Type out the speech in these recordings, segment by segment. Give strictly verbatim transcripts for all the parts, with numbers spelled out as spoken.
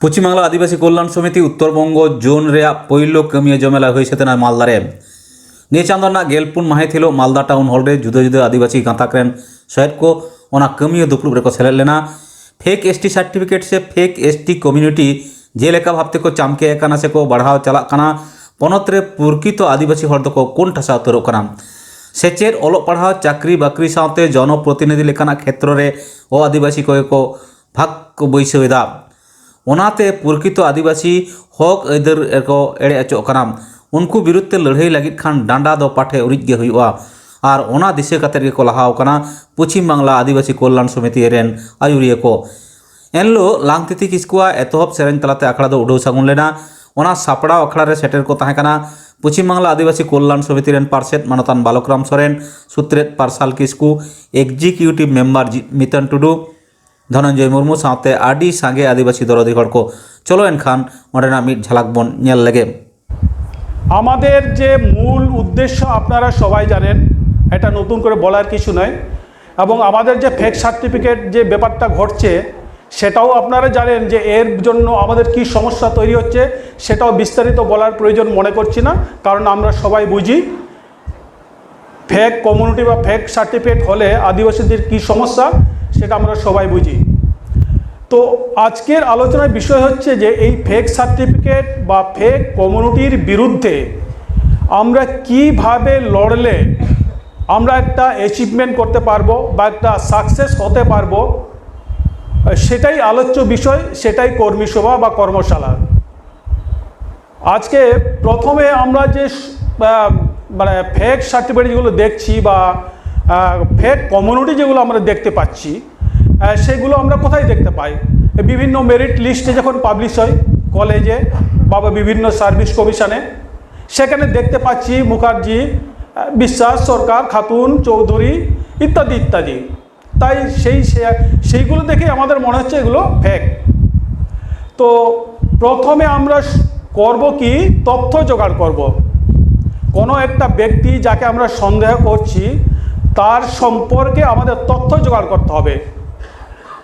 ᱯᱚᱪᱷᱤᱢ ᱵᱟᱝᱞᱟ ᱟᱹᱫᱤᱵᱟᱹᱥᱤ ᱠᱚᱞᱞᱟᱱ ᱥᱚᱢᱤᱛᱤ ᱩᱛᱛᱚᱨ ᱵᱚᱝᱜᱚ ᱡᱳᱱ ᱨᱮᱭᱟᱜ ᱯᱳᱭᱞᱳ ᱠᱟᱹᱢᱤᱭᱟᱹ ᱡᱚᱢᱮᱞᱟ ᱦᱩᱭ ᱥᱟᱹᱛ ᱮᱱᱟ ᱢᱟᱞᱫᱟ ᱨᱮ᱾ ᱱᱤᱭᱟᱹ ᱪᱟᱸᱫᱚ ᱨᱮᱱᱟᱜ ᱜᱮᱞ ᱯᱩᱱ ᱢᱟᱹᱦᱤᱛ ᱦᱤᱞᱳᱜ ᱢᱟᱞᱫᱟ ᱴᱟᱣᱩᱱ ᱦᱚᱞ ᱨᱮ ᱡᱩᱫᱟᱹ ᱡᱩᱫᱟᱹ ᱟᱹᱫᱤᱵᱟᱹᱥᱤ ᱜᱟᱸᱛᱟᱠ ᱨᱮᱱ ᱥᱚᱦᱮᱫ ᱠᱚ ᱚᱱᱟ ᱠᱟᱹᱢᱤᱭᱟᱹ ᱫᱩᱯᱲᱩᱵ ᱨᱮᱠᱚ ᱥᱮᱞᱮᱫ ᱞᱮᱱᱟ᱾ ᱯᱷᱮᱠ ᱮᱥ ᱴᱤ ᱥᱟᱨᱴᱤᱯᱷᱤᱠᱮᱴ ᱥᱮ ᱯᱷᱮᱠ ᱮᱥ ᱴᱤ ᱠᱚᱢᱤᱭᱩᱱᱤᱴᱤ ᱡᱮᱞᱮᱠᱟ ᱵᱷᱟᱵᱽ ᱛᱮᱠᱚ ᱪᱟᱢᱠᱮ ᱟᱠᱟᱱᱟ ᱥᱮᱠᱚ ᱵᱟᱲᱦᱟᱣ ᱪᱟᱞᱟᱜ ᱠᱟᱱᱟ, ᱯᱚᱱᱚᱛ ᱨᱮ ᱯᱨᱚᱠᱤᱛᱚ ᱟᱹᱫᱤᱵᱟᱹᱥᱤ ᱦᱚᱲ ᱫᱚᱠᱚ ᱠᱩᱱ ᱴᱷᱟᱥᱟ ᱩᱛᱟᱹᱨᱚᱜ ᱠᱟᱱᱟ᱾ ᱥᱮᱪᱮᱫ, ᱚᱞᱚᱜ ᱯᱟᱲᱦᱟᱣ, ᱪᱟᱹᱠᱨᱤ ᱵᱟᱹᱠᱨᱤ ᱥᱟᱶᱛᱮ ᱡᱚᱱᱚᱯᱨᱚᱛᱤᱱᱤᱫᱷᱤ ᱞᱮᱠᱟᱱᱟᱜ ᱠᱷᱮᱛᱨᱚ ᱨᱮ ᱚ ᱟᱹᱫᱤᱵᱟᱹᱥᱤ ᱠᱚᱜᱮ ᱠᱚ ᱵᱷᱟᱜᱽ ᱠᱚ ᱵᱟᱹᱭᱥᱟᱹᱣ ᱮᱫᱟ᱾ ᱚᱱᱟᱛᱮ ᱯᱨᱚᱠᱤᱛᱚ ᱟᱹᱫᱤᱵᱟᱹᱥᱤ ᱦᱚᱠ ᱟᱹᱭᱫᱟᱹᱨ ᱨᱮᱠᱚ ᱮᱲᱮ ᱚᱪᱚᱜ ᱠᱟᱱᱟ᱾ ᱩᱱᱠᱩ ᱵᱤᱨᱩᱫᱷ ᱛᱮ ᱞᱟᱹᱲᱦᱟᱹᱭ ᱞᱟᱹᱜᱤᱫ ᱠᱷᱟᱱ ᱰᱟᱸᱰᱟ ᱫᱚ ᱯᱟᱴᱷᱮ ᱩᱨᱤᱡ ᱜᱮ ᱦᱩᱭᱩᱜᱼᱟ᱾ ᱟᱨ ᱚᱱᱟ ᱫᱤᱥᱟᱹ ᱠᱟᱛᱮ ᱜᱮᱠᱚ ᱞᱟᱦᱟᱣ ᱠᱟᱱᱟ ᱯᱚᱪᱷᱤᱢ ᱵᱟᱝᱞᱟ ᱟᱹᱫᱤᱵᱟᱹᱥᱤ ᱠᱚᱞᱞᱟᱱ ᱥᱚᱢᱤᱛᱤ ᱨᱮᱱ ᱟᱹᱭᱩᱨᱤᱭᱟᱹ ᱠᱚ᱾ ᱮᱱᱦᱤᱞᱳᱜ ᱞᱟᱝᱛᱤᱛᱤ ᱠᱤᱥᱠᱩᱣᱟᱜ ᱮᱛᱚᱦᱚᱵ ᱥᱮᱨᱮᱧ ᱛᱟᱞᱟᱛᱮ ᱟᱠᱷᱲᱟ ᱫᱚ ᱩᱰᱟᱹᱣ ᱥᱟᱹᱜᱩᱱ ᱞᱮᱱᱟ᱾ ᱚᱱᱟ ᱥᱟᱯᱲᱟᱣ ᱟᱠᱷᱲᱟ ᱨᱮ ᱥᱮᱴᱮᱨ ᱠᱚ ᱛᱟᱦᱮᱸ ᱠᱟᱱᱟ ᱯᱚᱪᱷᱤᱢ ᱵᱟᱝᱞᱟ ᱟᱹᱫᱤᱵᱟᱹᱥᱤ ᱠᱚᱞᱞᱟᱱ ᱥᱚᱢᱤᱛᱤ ᱨᱮᱱ ᱯᱟᱨᱥᱮᱛ ᱢᱟᱱᱚᱛᱟᱱ ᱵᱟᱞᱚᱠᱨᱟᱢ ᱥᱚᱨᱮᱱ, ᱥᱩᱛᱨᱮᱛ ᱯᱟᱨᱥᱟᱞ ᱠᱤᱥᱠᱩ, ᱮᱠᱡᱤᱠᱤᱭᱩᱴᱤᱵᱷ ᱢᱮᱢᱵᱟᱨ ᱡᱤ-, ᱢᱤᱛᱟᱱ ᱴᱩᱰᱩ, ᱫᱷᱚᱱᱚᱱᱡᱚᱭ ᱢᱩᱨᱢᱩ ᱥᱟᱶᱛᱮ ᱟᱹᱰᱤ ᱥᱟᱸᱜᱮ ᱟᱹᱫᱤᱵᱟᱹᱥᱤ ᱫᱚᱨᱚᱫᱤ ᱦᱚᱲ ᱠᱚ᱾ ᱪᱚᱞᱚ ᱮᱱᱠᱷᱟᱱ ᱚᱸᱰᱮᱱᱟᱜ ᱢᱤᱫ ᱡᱷᱟᱞᱟᱠ ᱵᱚᱱ ᱧᱮᱞ ᱞᱮᱜᱮ᱾ আমাদের যে মূল উদ্দেশ্য আপনারা সবাই জানেন, এটা নতুন করে বলার কিছু নয়। এবং আমাদের যে ফেক সার্টিফিকেট যে ব্যাপারটা ঘটছে, সেটাও আপনারা জানেন যে এর জন্য আমাদের কি সমস্যা তৈরি হচ্ছে, সেটাও বিস্তারিত বলার প্রয়োজন মনে করছি না, কারণ আমরা সবাই বুঝি ফেক কমিউনিটি বা ফেক সার্টিফিকেট হলে আদিবাসীদের কি সমস্যা, সেটা আমরা সবাই বুঝি। তো আজকের আলোচনার বিষয় হচ্ছে যে এই ফেক সার্টিফিকেট বা ফেক কমিউনিটির বিরুদ্ধে আমরা কিভাবে লড়লে আমরা একটা অ্যাচিভমেন্ট করতে পারবো বা একটা সাকসেস হতে পারবো, সেটাই আলোচ্য বিষয়, সেটাই কর্মী সভা বা কর্মশালা। আজকে প্রথমে আমরা যে স-, আহ, মানে ফেক সার্টিফিকেট যেগুলো দেখছি বা ফেক কমিউনিটি যেগুলো আমরা দেখতে পাচ্ছি, আহ, সেগুলো আমরা কোথায় দেখতে পাই? বিভিন্ন মেরিট লিস্টে যখন পাবলিশ হয় কলেজে বা বা বিভিন্ন সার্ভিস কমিশনে, সেখানে দেখতে পাচ্ছি মুখার্জি, আহ, বিশ্বাস, সরকার, খাতুন, চৌধুরী ইত্যাদি ইত্যাদি। তাই সেই সে-, সেইগুলো দেখে আমাদের মনে হচ্ছে এগুলো ফেক। তো প্রথমে আমরা স-, করব কি, তথ্য জোগাড় করব। কোনো একটা ব্যক্তি যাকে আমরা সন্দেহ করছি, তার সম্পর্কে আমাদের তথ্য জোগাড় করতে হবে।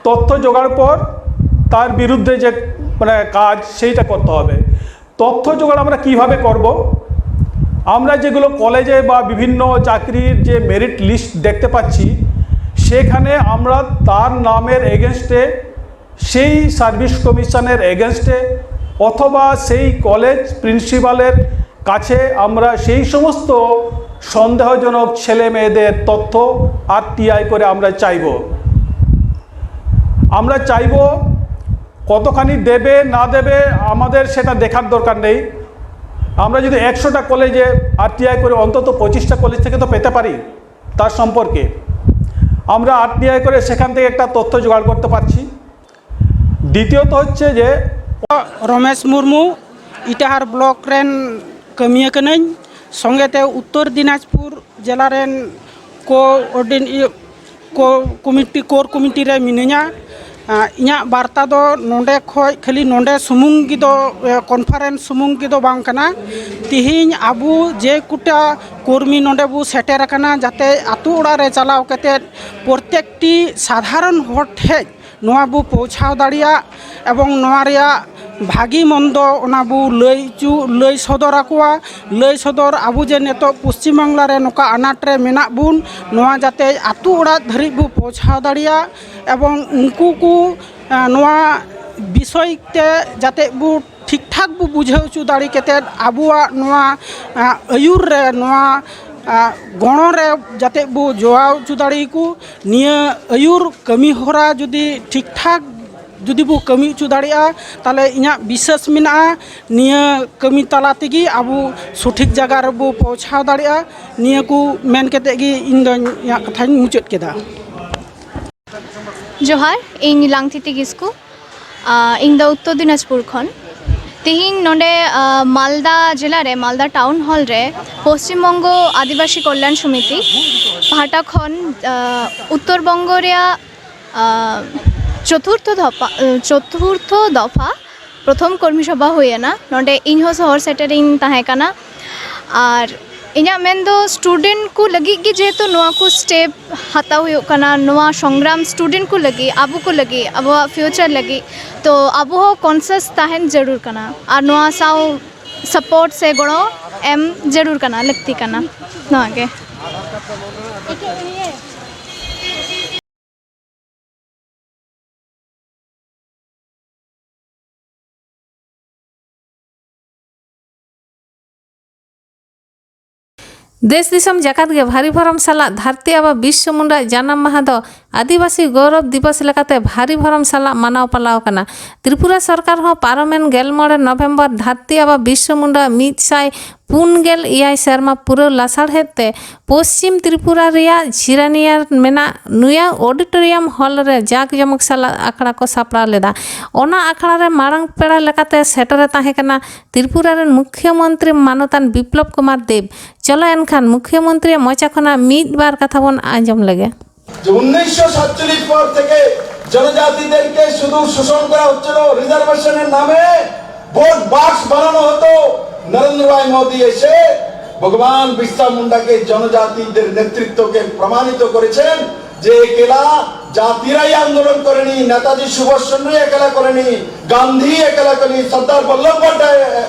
তথ্য জোগাড় পর তার বিরুদ্ধে যে মানে কাজ, সেইটা করতে হবে। তথ্য জোগাড় আমরা কিভাবে করব? আমরা যেগুলো কলেজে বা বিভিন্ন চাকরির যে মেরিট লিস্ট দেখতে পাচ্ছি, সেখানে আমরা তার নামের এগেনস্টে, সেই সার্ভিস কমিশনের এগেনস্টে অথবা সেই কলেজ প্রিন্সিপালের কাছে আমরা সেই সমস্ত সন্দেহজনক ছেলে মেয়েদের তথ্য আরটিআই করে আমরা চাইব। আমরা চাইব কতখানি দেবে না দেবে আমাদের সেটা দেখার দরকার নেই। আমরা যদি একশোটা কলেজে আরটিআই করে অন্তত পঁচিশটা কলেজ থেকে তো পেতে পারি তার সম্পর্কে। আমরা আরটিআই করে সেখান থেকে একটা তথ্য জোগাড় করতে পারছি। দ্বিতীয়ত হচ্ছে যে ᱨᱚᱢᱮᱥ ᱢᱩᱨᱢᱩ, ᱤᱴᱟᱦᱟᱨ ᱵᱞᱚᱠ ᱨᱮᱱ ᱠᱟᱹᱢᱤᱭᱟᱹ ᱠᱟᱹᱱᱟᱹᱧ᱾ ᱥᱚᱸᱜᱮᱛᱮ ᱩᱛᱛᱚᱨ ᱫᱤᱱᱟᱡᱽᱯᱩᱨ ᱡᱮᱞᱟ ᱨᱮᱱ ᱠᱳ ᱚᱨᱰᱤᱱ ᱤᱭᱟᱹ ᱠᱳ ᱠᱚᱢᱤᱴᱤ ᱠᱳᱨ ᱠᱚᱢᱤᱴᱤ ᱨᱮ ᱢᱤᱱᱟᱹᱧᱟ᱾ ᱟᱸ, ᱤᱧᱟᱹᱜ ᱵᱟᱨᱛᱟ ᱫᱚ ᱱᱚᱰᱮ ᱠᱷᱚᱡ ᱠᱷᱟᱹᱞᱤ ᱱᱚᱰᱮ ᱥᱩᱢᱩᱝ ᱜᱮ ᱫᱚ, ᱮ, ᱠᱚᱱᱯᱷᱟᱨᱮᱱᱥ ᱥᱩᱢᱩᱝ ᱜᱮ ᱫᱚ ᱵᱟᱝ ᱠᱟᱱᱟ᱾ ᱛᱤᱦᱤᱧ ᱟᱵᱚ ᱡᱮ ᱠᱚᱴᱟ ᱠᱚᱨᱢᱤ ᱱᱚᱰᱮ ᱵᱚ ᱥᱮᱴᱮᱨ ᱟᱠᱟᱱᱟ, ᱡᱟᱛᱮ ᱟᱛᱳ ᱚᱲᱟᱜ ᱨᱮ ᱪᱟᱞᱟᱣ ᱠᱟᱛᱮᱫ ᱯᱨᱚᱛᱮᱠᱴᱤ ᱥᱟᱫᱷᱟᱨᱚᱱ ᱦᱚᱲ ᱴᱷᱮᱡ ᱱᱚᱣᱟ ᱵᱚ ᱯᱳᱣᱪᱷᱟᱣ ᱫᱟᱲᱮᱭᱟᱜ ᱮᱵᱚᱝ ᱱᱚᱣᱟ ᱨᱮᱭᱟᱜ ᱵᱷᱟᱹᱜᱤ ᱢᱚᱱᱫᱚ ᱚᱱᱟ ᱵᱚ ᱞᱟᱹᱭ ᱦᱚᱪᱚ, ᱞᱟᱹᱭ ᱥᱚᱫᱚᱨ ᱟᱠᱚᱣᱟ᱾ ᱞᱟᱹᱭ ᱥᱚᱫᱚᱨ ᱟᱵᱚ ᱡᱮ ᱱᱤᱛᱚᱜ ᱯᱚᱥᱪᱤᱢ ᱵᱟᱝᱞᱟ ᱨᱮ ᱱᱚᱝᱠᱟ ᱟᱱᱟᱴ ᱨᱮ ᱢᱮᱱᱟᱜ ᱵᱚᱱ, ᱱᱚᱣᱟ ᱡᱟᱛᱮ ᱟᱛᱳ ᱚᱲᱟᱜ ᱫᱷᱟᱹᱨᱤᱡ ᱵᱚ ᱯᱳᱣᱪᱷᱟᱣ ᱫᱟᱲᱮᱭᱟᱜ ᱮᱵᱚᱝ ᱩᱱᱠᱩ ᱠᱚ, ᱮ, ᱱᱚᱣᱟ ᱵᱤᱥᱚᱭ ᱛᱮ ᱡᱟᱛᱮ ᱵᱚ ᱴᱷᱤᱠ ᱴᱷᱟᱠ ᱵᱚ ᱵᱩᱡᱷᱟᱹᱣ ᱦᱚᱪᱚ ᱫᱟᱲᱮ ᱠᱟᱛᱮᱫ ᱟᱵᱚᱣᱟᱜ ᱱᱚᱣᱟ, ᱮ, ᱟᱹᱭᱩᱨ ᱨᱮ, ᱱᱚᱣᱟ, ᱮ, ᱜᱚᱲᱚ ᱨᱮ ᱡᱟᱛᱮ ᱵᱚ ᱡᱚᱲᱟᱣ ᱦᱚᱪᱚ ᱫᱟᱲᱮᱭᱟᱠᱚ᱾ ᱱᱤᱭᱟᱹ ᱟᱹᱭᱩᱨ ᱠᱟᱹᱢᱤ ᱦᱚᱨᱟ ᱡᱩᱫᱤ ᱴᱷᱤᱠ ᱴᱷᱟᱠ ᱡᱩᱫᱤ ᱵᱚ ᱠᱟᱹᱢᱤ ᱦᱚᱪᱚ ᱫᱟᱲᱮᱭᱟᱜᱼᱟ, ᱛᱟᱦᱚᱞᱮ ᱤᱧᱟᱹᱜ ᱵᱤᱥᱥᱟᱹᱥ ᱢᱮᱱᱟᱜᱼᱟ, ᱱᱤᱭᱟᱹ ᱠᱟᱹᱢᱤ ᱛᱟᱞᱟ ᱛᱮᱜᱮ ᱟᱵᱚ ᱥᱚᱴᱷᱤᱠ ᱡᱟᱭᱜᱟ ᱨᱮᱵᱚ ᱯᱳᱣᱪᱷᱟᱣ ᱫᱟᱲᱮᱭᱟᱜᱼᱟ᱾ ᱱᱤᱭᱟᱹ ᱠᱚ ᱢᱮᱱ ᱠᱟᱛᱮᱫ ᱜᱮ ᱤᱧ ᱫᱚ ᱤᱧᱟᱹᱜ ᱠᱟᱛᱷᱟᱧ ᱢᱩᱪᱟᱹᱫ ᱠᱮᱫᱟ᱾ ᱡᱚᱦᱟᱨ, ᱤᱧ ᱞᱟᱝᱛᱤᱛᱤ ᱠᱤᱥᱠᱩ᱾ ᱟᱸ, ᱤᱧ ᱫᱚ ᱩᱛᱛᱚᱨ ᱫᱤᱱᱟᱡᱽᱯᱩᱨ ᱠᱷᱚᱱ᱾ ᱛᱤᱦᱤᱧ ᱱᱚᱰᱮ, ᱟᱸ, ᱢᱟᱞᱫᱟ ᱡᱮᱞᱟ ᱨᱮ, ᱢᱟᱞᱫᱟ ᱴᱟᱣᱩᱱ ᱦᱚᱞ ᱨᱮ ᱯᱚᱥᱪᱤᱢ ᱵᱚᱝᱜᱚ ᱟᱹᱫᱤᱵᱟᱹᱥᱤ ᱠᱚᱞᱭᱟᱱ ᱥᱚᱢᱤᱛᱤ ᱯᱟᱦᱴᱟ ᱠᱷᱚᱱ, ᱟᱸ, ᱩᱛᱛᱚᱨ ᱵᱚᱝᱜᱚ ᱨᱮᱭᱟᱜ, ᱟᱸ, ᱪᱚᱛᱩᱨᱛᱷᱚ ᱫᱚᱯᱷᱟ, ᱪᱚᱛᱩᱨᱛᱷᱚ ᱫᱚᱯᱷᱟ ᱯᱨᱚᱛᱷᱚᱢ ᱠᱚᱨᱢᱤ ᱥᱚᱵᱷᱟ ᱦᱩᱭ ᱮᱱᱟ᱾ ᱱᱚᱰᱮ ᱤᱧ ᱦᱚᱸ ᱥᱚᱦᱚᱨ ᱥᱮᱴᱮᱨᱤᱧ ᱛᱟᱦᱮᱸ ᱠᱟᱱᱟ᱾ ᱟᱨ ᱤᱧᱟᱹᱜ ᱢᱮᱱ ᱫᱚ student ᱠᱚ ᱞᱟᱹᱜᱤᱫ ᱜᱮ, ᱡᱮᱦᱮᱛᱩ ᱱᱚᱣᱟ ᱠᱚ step ᱦᱟᱛᱟᱣ ᱦᱩᱭᱩᱜ ᱠᱟᱱᱟ, ᱱᱚᱣᱟ ᱥᱚᱝᱜᱨᱟᱢ student ᱠᱚ ᱞᱟᱹᱜᱤᱫ, ᱟᱵᱚ ᱠᱚ ᱞᱟᱹᱜᱤᱫ, ᱟᱵᱚᱣᱟᱜ future ᱞᱟᱹᱜᱤᱫ, ᱛᱚ ᱟᱵᱚ ᱦᱚᱸ conscious ᱛᱟᱦᱮᱱ ᱡᱟᱹᱨᱩᱲ ᱠᱟᱱᱟ ᱟᱨ ᱱᱚᱣᱟ ᱥᱟᱶ support ᱥᱮ ᱜᱚᱲᱚ ᱮᱢ ᱡᱟᱹᱨᱩᱲ ᱠᱟᱱᱟ, ᱞᱟᱹᱠᱛᱤ ᱠᱟᱱᱟ᱾ ᱱᱚᱣᱟ ᱜᱮ᱾ ᱫᱮᱥ ᱫᱤᱥᱚᱢ ᱡᱟᱠᱟᱛ ᱜᱮ ᱵᱷᱟᱹᱨᱤ ᱵᱷᱚᱨᱚᱢ ᱥᱟᱞᱟᱜ ᱫᱷᱟᱹᱨᱛᱤ ᱟᱵᱟ ᱵᱤᱨᱥᱟ ᱢᱩᱱᱰᱟ ᱡᱟᱱᱟᱢ ᱢᱟᱦᱟ ᱫᱚ ᱟᱹᱫᱤᱵᱟᱹᱥᱤ ᱜᱚᱨᱚᱵᱽ ᱫᱤᱵᱚᱥ ᱞᱮᱠᱟᱛᱮ ᱵᱷᱟᱹᱨᱤ ᱵᱷᱚᱨᱚᱢ ᱥᱟᱞᱟᱜ ᱢᱟᱱᱟᱣ ᱯᱟᱞᱟᱣ ᱠᱟᱱᱟ᱾ ᱛᱨᱤᱯᱩᱨᱟ ᱥᱚᱨᱠᱟᱨ ᱦᱚᱸ ᱯᱟᱨᱚᱢᱮᱱ ᱜᱮᱞ ᱢᱚᱬᱮ ᱱᱚᱵᱷᱮᱢᱵᱚᱨ ᱫᱷᱟᱹᱨᱛᱤ ᱟᱵᱟ ᱵᱤᱨᱥᱟ ᱢᱩᱱᱰᱟ ᱢᱤᱫ ᱥᱟᱭ ᱯᱩᱱ ᱜᱮᱞ ᱮᱭᱟᱭ ᱥᱮᱨᱢᱟ ᱯᱩᱨᱟᱹᱣ ᱞᱟᱥᱟᱲᱦᱮᱫ ᱛᱮ ᱯᱚᱥᱪᱤᱢ ᱛᱨᱤᱯᱩᱨᱟ ᱨᱮᱭᱟᱜ ᱡᱷᱤᱨᱟᱱᱤᱭᱟ ᱨᱮ ᱢᱮᱱᱟᱜ ᱱᱩᱭᱟ auditorium hall ᱨᱮ ᱡᱟᱠ ᱡᱚᱢᱚᱠ ᱥᱟᱞᱟᱜ ᱟᱠᱷᱲᱟ ᱠᱚ ᱥᱟᱯᱲᱟᱣ ᱞᱮᱫᱟ᱾ ᱚᱱᱟ ᱟᱠᱷᱲᱟ ᱨᱮ ᱢᱟᱲᱟᱝ ᱯᱮᱲᱟ ᱞᱮᱠᱟᱛᱮ ᱥᱮᱴᱮᱨᱮ ᱛᱟᱦᱮᱸ ᱠᱟᱱᱟ ᱛᱨᱤᱯᱩᱨᱟ ᱨᱮᱱ ᱢᱩᱠᱷᱭᱚ ᱢᱚᱱᱛᱨᱤ ᱢᱟᱱᱚᱛᱟᱱ ᱵᱤᱯᱞᱚᱵ ᱠᱩᱢᱟᱨ ᱫᱮᱵᱽ᱾ ᱪᱚᱞᱚ ᱮᱱᱠᱷᱟᱱ ᱢᱩᱠᱷᱭᱚ ᱢᱚᱱᱛᱨᱤᱭᱟᱜ ᱢᱚᱪᱟ ᱠᱷᱚᱱᱟᱜ ᱢᱤᱫ ᱵᱟᱨ ᱠᱟᱛᱷᱟ ᱵᱚᱱ ᱟᱸᱡᱚᱢ ᱞᱮᱜᱮ᱾ যে উনিশশো সাতচল্লিশ পর থেকে জনজাতিদেরকে শুধু শোষণ করা হচ্ছিল রিজার্ভেশনের নামে, ভোট বাক্স বানানো হতো। নরেন্দ্র ভাই মোদী এসে ভগবান বিরসা মুন্ডাকে জনজাতিদের নেতৃত্বকে প্রমাণিত করেছেন যে একলা জাতিরাই আন্দোলন করেনি, নেতাজি সুভাষ চন্দ্র একলা করেনি, গান্ধী একলা করেনি, সর্দার বল্লভভাই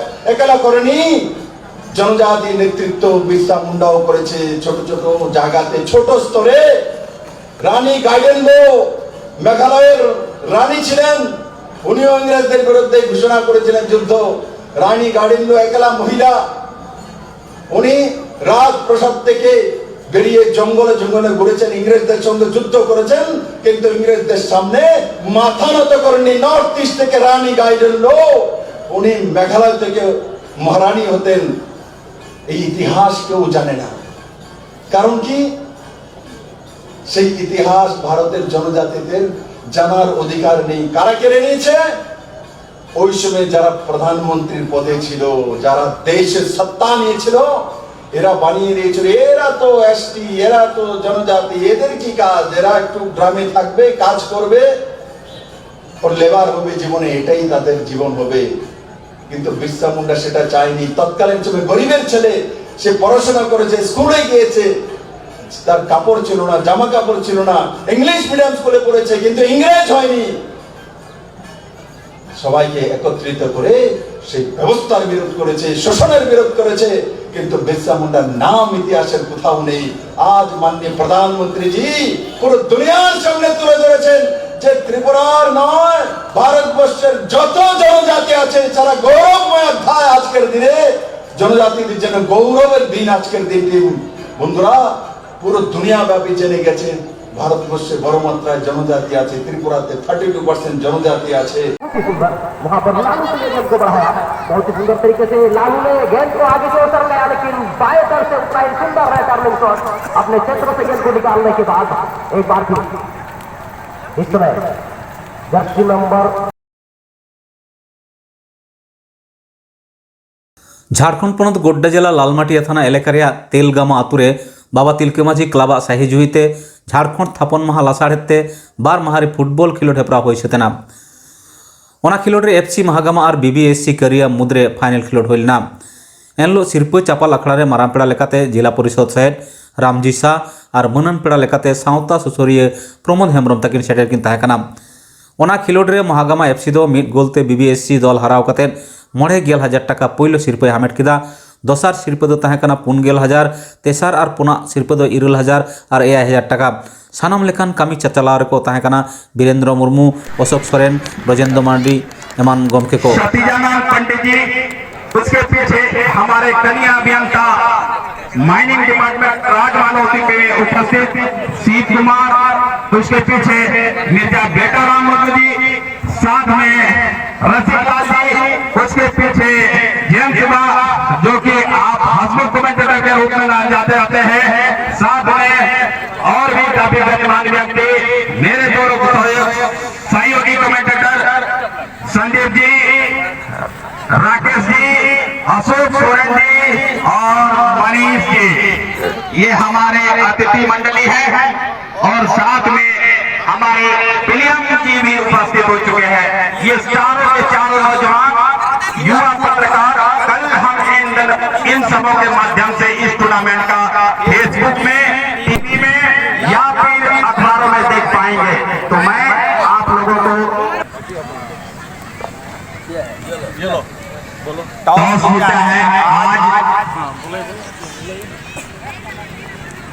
একলা করেনি। জনজাতি নেতৃত্ব বিরসা মুন্ডাও করেছে ছোট ছোট জায়গাতে, ছোট স্তরে। রানী গাইডেনলো মেঘালয়ের রানী ছিলেন, উনিও ইংরেজদের বিরুদ্ধে ঘোষণা করেছিলেন যুদ্ধ। রানী গাইডেনলো একলা মহিলা, উনি রাজপ্রাসাদ থেকে বেরিয়ে জঙ্গলে জঙ্গলে ঘুরেছেন, ইংরেজদের সঙ্গে যুদ্ধ করেছেন, কিন্তু ইংরেজদের সামনে মাথা নত করেননি। নর্থ ইস্ট থেকে রানী গাইডেনলো, উনি মেঘালয় থেকে মহারানী হতেন। এই ইতিহাস কেউ জানে না। কারণ কি? সেই ইতিহাস ভারতের জনজাতিদের জানার অধিকার নেই। কারা কেড়ে নিয়েছে? ওই সময় যারা প্রধানমন্ত্রীর পদে ছিল, যারা দেশের সত্তা নিয়েছিল, এরা বানিয়ে দিয়েছিল, এরা তো এসটি, এরা তো জনজাতি, এদের কি কাজ? এরা একটু গ্রামে থাকবে, কাজ করবে, ওর লেবার হবে জীবনে, এটাই তাদের জীবন হবে। কিন্তু বিরসা মুন্ডা সেটা চায়নি। তৎকালীন সময় গরিবের ছেলে, সে পড়াশোনা করেছে, স্কুলে গিয়েছে, তার কাপড় ছিল না, জামা কাপড় ছিল না, ইংলিশ মিডিয়াম স্কুলে পড়েছে, কিন্তু ইংরেজ হয়নি। সবাইকে একত্রিত করে সেই ব্যবস্থার বিরোধ করেছে, শোষণের বিরোধ করেছে, কিন্তু বিরসা মুন্ডার নাম ইতিহাসের কোথাও নেই। আজ মাননীয় প্রধানমন্ত্রীজি পুরো দুনিয়ার সামনে তুলে ধরেছেন যে ত্রিপুরার নয়, ভারতবর্ষের যত জনজাতি আছে, তারা গৌরবময় অধ্যায় আজকের দিনে, জনজাতিদের জন্য গৌরবের দিন আজকের দিনটি। বন্ধুরা, পুরো দুনিয়াব্যাপী জেনে গেছে ভারতবর্ষে বড় মাত্রায় জনজাতি আছে, ত্রিপুরাতে থার্টি টু পার্সেন্ট জনজাতি আছে। वहां पर लालू ने गेंद को बढ़ाया, बहुत ही सुंदर तरीके से लालू ने गेंद को आगे की ओर लगाया, लेकिन बाएं तरफ से उतना ही सुंदर रहा टर्निंग शॉट। अपने क्षेत्र से गेंद को निकालने के बाद एक बार फिर इस समय जर्सी नंबर ᱡᱷᱟᱲᱠᱷᱚᱸᱰ ᱯᱚᱱᱚᱛ ᱜᱳᱰᱰᱟ ᱡᱮᱞᱟ ᱞᱟᱞᱢᱟᱴᱤᱭᱟ ᱛᱷᱟᱱᱟ ᱮᱞᱟᱠᱟ ᱨᱮᱭᱟᱜ ᱛᱮᱞᱜᱟᱢᱟ ᱟᱛᱳ ᱨᱮ ᱵᱟᱵᱟ ᱛᱤᱞᱠᱟᱹ ᱢᱟᱹᱡᱷᱤ ᱠᱞᱟᱵᱽ ᱟᱜ ᱥᱟᱹᱦᱤ ᱡᱩᱦᱤ ᱛᱮ ᱡᱷᱟᱲᱠᱷᱚᱸᱰ ᱛᱷᱟᱯᱚᱱ ᱢᱟᱦᱟ ᱞᱟᱥᱟᱲᱦᱮᱫ ᱛᱮ ᱵᱟᱨ ᱢᱟᱦᱟ ᱨᱮ ᱯᱷᱩᱴᱵᱚᱞ ᱠᱷᱮᱞᱳᱰ ᱦᱮᱯᱨᱟᱣ ᱦᱩᱭ ᱥᱟᱹᱛ ᱮᱱᱟ᱾ ᱚᱱᱟ ᱠᱷᱮᱞᱳᱰ ᱨᱮ ᱮᱯᱷ ᱥᱤ ᱢᱟᱦᱟᱜᱟᱢᱟ ᱟᱨ ᱵᱤ ᱵᱤ ᱮᱥ ᱥᱤ ᱠᱟᱹᱨᱤᱭᱟ ᱢᱩᱫᱽᱨᱮ ᱯᱷᱟᱭᱱᱮᱞ ᱠᱷᱮᱞᱳᱰ ᱦᱩᱭ ᱞᱮᱱᱟ᱾ ᱮᱱᱦᱤᱞᱳᱜ ᱥᱤᱨᱯᱟᱹ ᱪᱟᱯᱟᱞ ᱟᱠᱷᱲᱟ ᱨᱮ ᱢᱟᱨᱟᱝ ᱯᱮᱲᱟ ᱞᱮᱠᱟᱛᱮ ᱡᱮᱞᱟ ᱯᱚᱨᱤᱥᱚᱫ ᱥᱚᱦᱮᱫ ᱨᱟᱢᱡᱤ ᱥᱟᱦ ᱟᱨ ᱢᱟᱹᱱᱟᱱ ᱯᱮᱲᱟ ᱞᱮᱠᱟᱛᱮ ᱥᱟᱶᱛᱟ ᱥᱩᱥᱟᱹᱨᱤᱭᱟᱹ ᱯᱨᱚᱢᱳᱫ ᱦᱮᱢᱵᱨᱚᱢ ᱛᱟᱹᱠᱤᱱ ᱥᱮᱴᱮᱨ ᱠᱤᱱ ᱛᱟᱦᱮᱸ ᱠᱟᱱᱟ᱾ ᱚᱱᱟ ᱠᱷᱮᱞᱳᱰ ᱨᱮ ᱢᱟᱦᱟᱜᱟᱢᱟ ᱮᱯᱷ ᱥᱤ ᱫᱚ ᱢᱤᱫ ᱜᱳᱞ ᱛᱮ ᱵᱤ ᱵᱤ ᱮᱥ ᱥᱤ ᱫᱚᱞ ᱦᱟᱨᱟᱣ ᱠᱟᱛᱮ ᱢᱚᱬᱮ ᱜᱮᱞ ᱦᱟᱡᱟᱨ ᱴᱟᱠᱟ ᱯᱳᱭᱞᱳ ᱥᱤᱨᱯᱟᱹᱭ ᱦᱟᱢᱮᱴ ᱠᱮᱫᱟ᱾ ᱫᱚᱥᱟᱨ ᱥᱤᱨᱯᱟᱹ ᱫᱚ ᱛᱟᱦᱮᱸ ᱠᱟᱱᱟ ᱯᱩᱱ ᱜᱮᱞ ᱦᱟᱡᱟᱨ, ᱛᱮᱥᱟᱨ ᱟᱨ ᱯᱩᱱᱟᱜ ᱥᱤᱨᱯᱟᱹ ᱫᱚ ᱤᱨᱟᱹᱞ ᱦᱟᱡᱟᱨ ᱟᱨ ᱮᱭᱟᱭ ᱦᱟᱡᱟᱨ ᱴᱟᱠᱟ᱾ ᱥᱟᱱᱟᱢ ᱞᱮᱠᱟᱱ ᱠᱟᱹᱢᱤ ᱪᱟᱪᱟᱞᱟᱣ ᱨᱮᱠᱚ ᱛᱟᱦᱮᱸ ᱠᱟᱱᱟ ᱵᱤᱨᱮᱱᱫᱨᱚ ᱢᱩᱨᱢᱩ, ᱚᱥᱳᱠ ᱥᱚᱨᱮᱱ, ᱵᱨᱚᱡᱮᱱᱫᱨᱚ ᱢᱟᱨᱰᱤ ᱮᱢᱟᱱ ᱜᱚᱢᱠᱮ ᱠᱚ᱾ सतीजानंद पंडित जी, उसके पीछे हमारे कनीय अभियंता माइनिंग डिपार्टमेंट राजमानव सिंह में उपस्थित सीत कुमार, उसके पीछे मिर्जा बेटा राम मुर्मू जी, साथ में रसिक लाल जी, उसके पीछे जयंत सिन्हा, जो कि आप हंसमुख कमेंटेटर के रूप में जाने जाते रहते हैं, साथ में और भी काफी गणमान्य व्यक्ति, मेरे दोनों सहयोगी कमेंटेटर संदीप जी, राकेश जी, अशोक सोरेन जी और मनीष जी, ये हमारे अतिथि मंडली है और साथ में हमारे प्रियम जी भी उपस्थित हो चुके हैं। ये चारों के चारों नौजवान युवा पत्रकार, कल हम इन इन सबों के माध्यम से इस टूर्नामेंट का Facebook में, टीवी में या फिर अखबारों में देख पाएंगे। तो मैं आप लोगों को टॉस जीता है आज।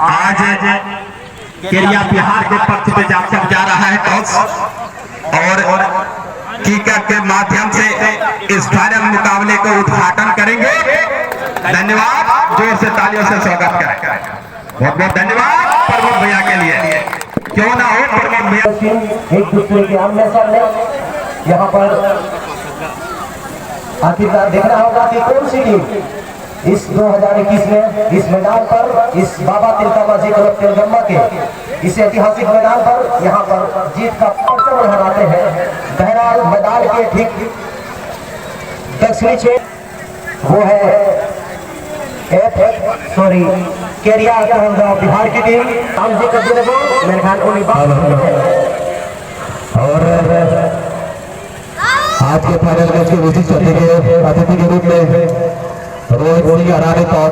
आज केरिया बिहार के पक्ष में जा, जा रहा है टॉस, और किकर के माध्यम से इस फाइनल मुकाबले को उद्घाटन करेंगे। धन्यवाद, जोर से तालियों से स्वागत करें। बहुत बहुत धन्यवाद प्रमोद भैया के लिए। क्यों ना हो प्रमोद भैया। एक दूसरे के आमने सामने यहाँ पर आखिरकार देखना होगा कि कौन सी टीम इस दो हज़ार इक्कीस में इस मैदान पर इस बाबा तिलका मांझी क्लब तेलगम्मा के इस ऐतिहासिक मैदान पर यहाँ पर जीत का परचम लहराते हैं। बहरहाल मैदान के ठीक दक्षिणी क्षेत्र वो है एफ सॉरी केरिया कहलगांव बिहार की टीम। हम जी कर देने को मेरे ख्याल उन्हीं बात और आज के फाइनल मैच के विशिष्ट अतिथि के अतिथि के रूप में रोहित सिंह अडानी पावर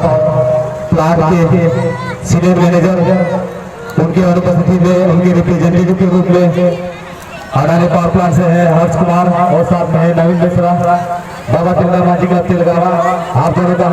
प्लांट के सीनियर मैनेजर, उनके अनुपस्थिति में उनके रिप्रेजेंटेटिव के रूप में अडानी पावर प्लांट से है हर्ष कुमार और साथ में है नवीन मिश्रा, बाबा तिलका मांझी का तिलगावा। आप दोनों का